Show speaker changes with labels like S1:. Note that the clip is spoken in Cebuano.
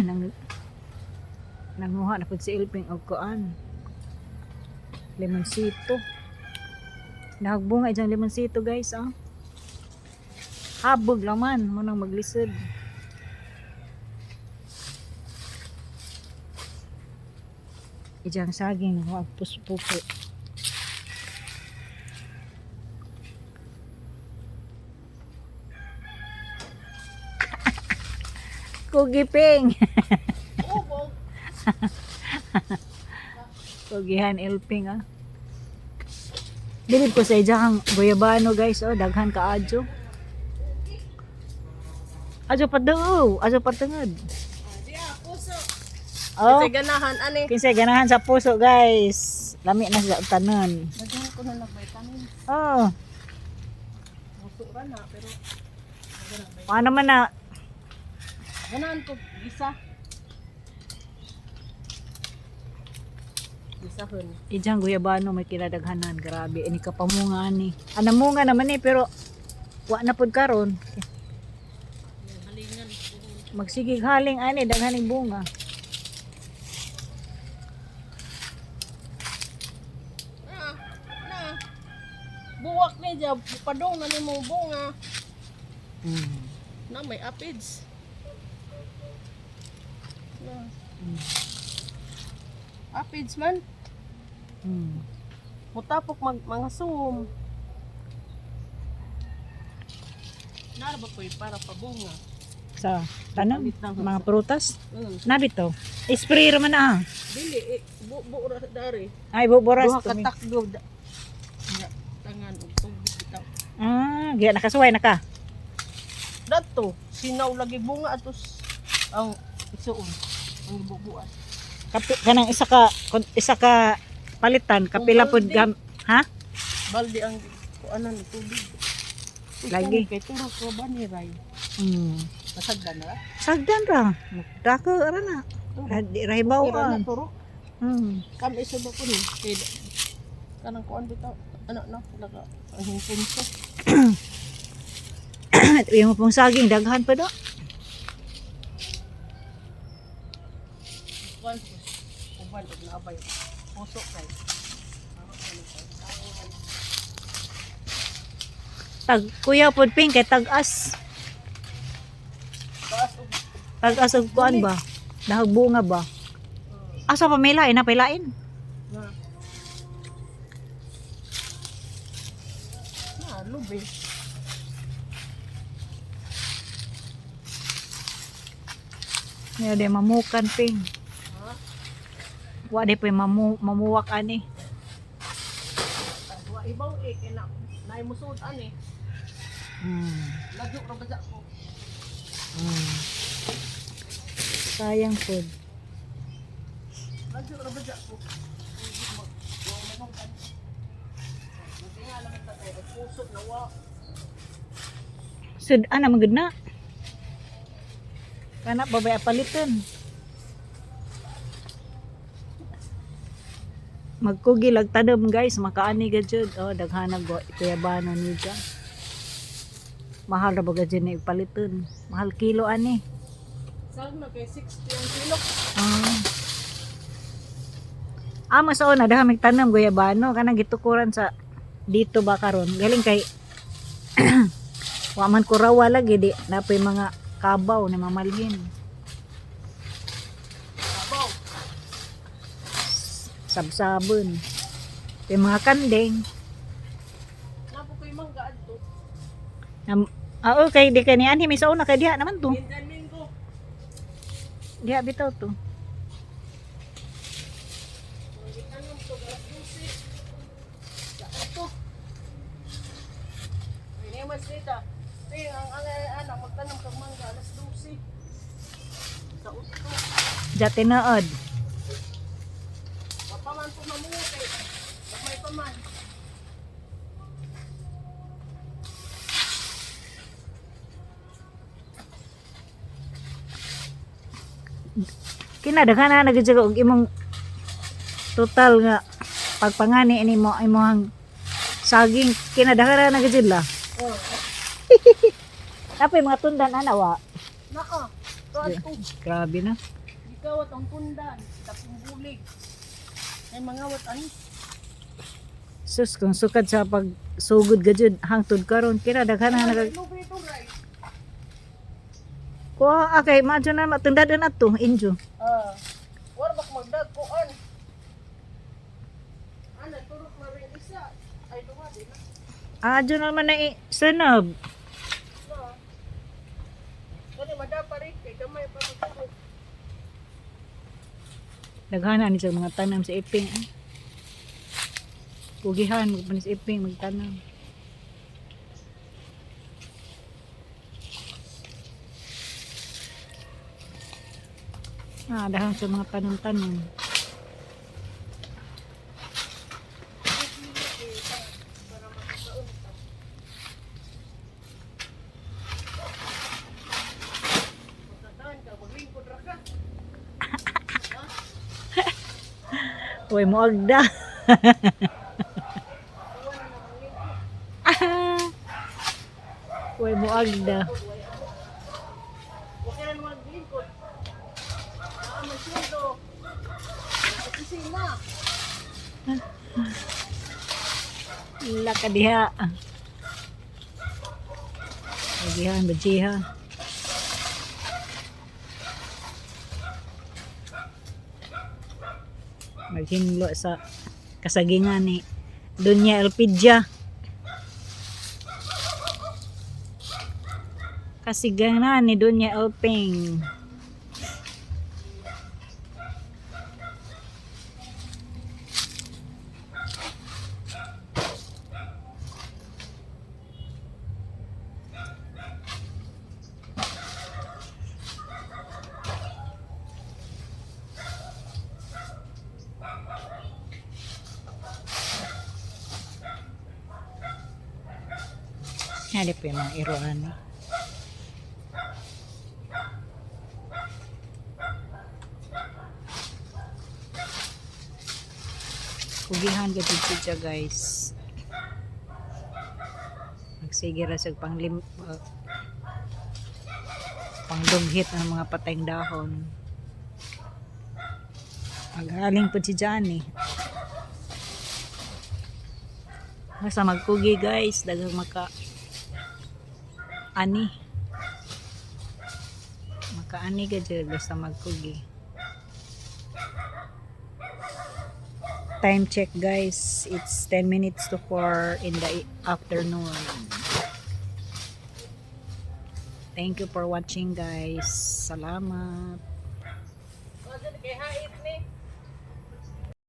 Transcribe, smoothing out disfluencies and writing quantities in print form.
S1: Nang nanguha na pud si Elping og kuan. Lemonsito. Nagbunga diyang lemonsito, guys, ah. Habog laman mo nang maglisod. Ijang saging nakuha og puspupo. Kugiping.
S2: Ubog.
S1: Kugihan Elping, ah. Bilib ko sa ijang guyabano, guys, oh, daghan ka adyo. Adyo pa doo, adyo pa tungod.
S2: Diya, puso.
S1: Oh,
S2: Kasi ganahan, ani.
S1: kinsay ganahan sa puso, guys. Lami na sa tanan.
S2: Daghan ko na nag-vitamin.
S1: Oh,
S2: Puso ra na, pero
S1: paano man na
S2: ganahan ko gisa. Gisahon.
S1: Ijang guyabano may kinadaghanan, grabe ini ka pamunga ani. Anamunga naman eh, pero wa na pud karon.
S2: Halingan.
S1: Magsigig haling ani, daghaning bunga.
S2: Na, na. Buwak ni diya, padong na nimo bunga. Na may aphids. Na. Aphids man. Mutapok mag mga sum. Nara ba po'y para pabunga?
S1: Sa tanong, mga prutas. Nabito. Spray raman ah.
S2: Dili eh, bu bu ra dari.
S1: Ay, buboras.
S2: Duha ka takdo. Nga, tangan og tubig bitaw.
S1: Ah, giya nakasuway na ka.
S2: Dato, sinaw lagi bunga atos ang isuon, ang gibubuan.
S1: Kapi, kanang isa ka palitan, kapila pod
S2: balde.
S1: gam, ha?
S2: Balde ang kuanan ni tubig. Uy,
S1: Lagi.
S2: kani Kay turok ra ba ni Ray? Masagdan na.
S1: Sagdan ra. Dako ra na. Di ra hibaw
S2: Pero
S1: ka.
S2: na turok. Kam isa ba ko ni? Kay kanang kuan bitaw. Ano no, naka ang hingpon ko.
S1: Yung pong saging daghan pa do.
S2: Kuan ko. Uban og naabay. Puso kay.
S1: Tag kuya pod ping kay tag-as.
S2: Taas og
S1: Tag-as og kuan ba? Dahag bunga ba? Asa pa may lain na pailain?
S2: na. Na, lubi.
S1: Nga di mamukan ping.
S2: Ha?
S1: Wa di pa mamuwak ani.
S2: Wa ibaw eh kay na naay musud ani. Lagyo ra ba ko.
S1: Sayang pod.
S2: Lagyo ra ba ko. Puso na wa.
S1: Sud ana man gud na. Kana ba bay palitan? Magkugi lag tadom, guys, makaani ga jud. Oh, daghanag go kuyabano ni dyan. Mahal ra ba ga jud ni paliton? Mahal kilo ani.
S2: Saan na kay 60 ang kilo.
S1: Ah. Ah, mas na dahil may tanam guyabano kanang gitukuran sa dito ba karon. Galing kay wa man ko rawa lagi di napay mga kabaw na mamalhin.
S2: Kabaw.
S1: Sabsabon. May mga kanding.
S2: Napo ko'y mangga adto.
S1: Nam, ah, okay, di ka ni anhi may sauna kay diha naman to.
S2: Mindan minggo.
S1: Diha bitaw to.
S2: Gitanong to alas 12. Sa ato. Ay naman sita. Ting ang anak magtanom kag mangga alas 12. Sa usto.
S1: Diha tinuod.
S2: Papaman po mamunga kay. May paman.
S1: Kinadaghan na nagid og imong total nga pagpangani nimo imong saging kinadaghan na gid la.
S2: Oh.
S1: Napay mga tundan ana wa.
S2: Naa. Ato.
S1: Grabe na.
S2: Gikawat ang pundan, dakong bulig. Ay mangawat ani.
S1: Sus, kung sukad sa pagsugod gajud hangtod karon kira daghan na nag
S2: Lubi itong rice.
S1: Kuha okay, maadyo na matundad na ato, injo.
S2: Ah. War bak magdag kuan. Ana turok na rin isa. Ay duha di na.
S1: Adyo naman na sunod.
S2: Na. Kani madapa rin kay gamay pa magturok.
S1: Daghan ni sa mga tanam sa iping. Eh. Kugihan magpanis iping magtanam. Ah, daghan sa mga tanam-tanam.
S2: Pagkataan ka maglingkod ra ka.
S1: Uy, moagda.
S2: Tuwa na namang lingkod.
S1: Uy, moagda.
S2: Wa ka na maglingkod. Naa may sweldo. Opisina.
S1: Laka diha. Agihan, bajiha. Maghinlo sa kasagingan ni Dunya Elpidia. Kasiganan ni Dunya Elping. Hali po yung mga iroan. Eh. Kugihan ka dito siya, guys. Magsige ra siya panglim pangdumhit ng mga patayng dahon. Magaling po si Johnny. Basta magkugi, guys, daghang maka ani. Makaani ka dyan, basta magkugi. Time check, guys, it's 10 minutes to 4 in the afternoon. Thank you for watching, guys. Salamat.
S2: Kay hait ni.